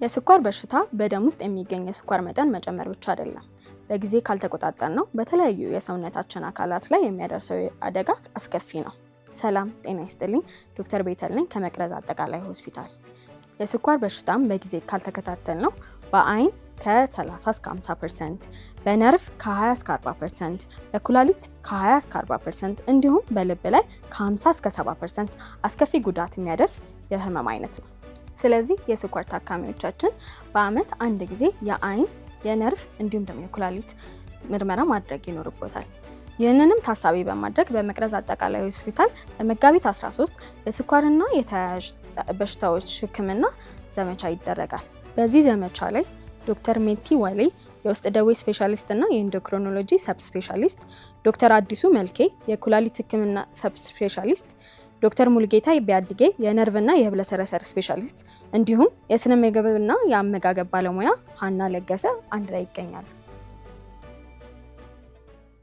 የስኳር በሽታ በደም ውስጥ የሚገኝ የስኳር መጠን መጨመር ብቻ አይደለም። በጊዜ ካልተቆጣጠርነው በተለያዩ የሰውነታችን አካላት ላይ የሚያደርሰው አደጋ አስከፊ ነው። ሰላም ጤና ይስጥልኝ። ዶክተር ቤተል ነኝ ከመቅረዝ አጠቃላይ ሆስፒታል። የስኳር በሽታም በጊዜ ካልተከታተልነው በአይን ከ30 እስከ 50%፣ በነርቭ ከ20 እስከ 40%፣ በኩላሊት ከ20 እስከ 40% እንዲሁም በልብ ላይ ከ50 እስከ 70% አስከፊ ጉዳት የሚያደርስ የህመም አይነት ነው። ስለዚህ የስኳር ታካሚዎቻችን በአመት አንድ ጊዜ የአይን፣ የነርቭ እንዲሁም ደግሞ የኩላሊት ምርመራ ማድረግ ይኖርቦታል። ይህንንም ታሳቢ በማድረግ በመቅረዝ አጠቃላይ ሆስፒታል በመጋቢት 13 የስኳርና የተያያዥ በሽታዎች ሕክምና ዘመቻ ይደረጋል። በዚህ ዘመቻ ላይ ዶክተር ሜቲ ዋሌ የውስጥ ደዌ ስፔሻሊስት እና የ endocrinology sub specialist፣ ዶክተር አዲሱ መልኬ የኩላሊት ሕክምና sub specialist፣ ዶክተር ሙልጌታ ቢያድጌ የነርቭና የህብለሰረሰር ስፔሻሊስት እንዲሁም የስነ ምግብና የአመጋገብ ባለሙያ ሀና ለገሰ አንድ ላይ ይገኛሉ።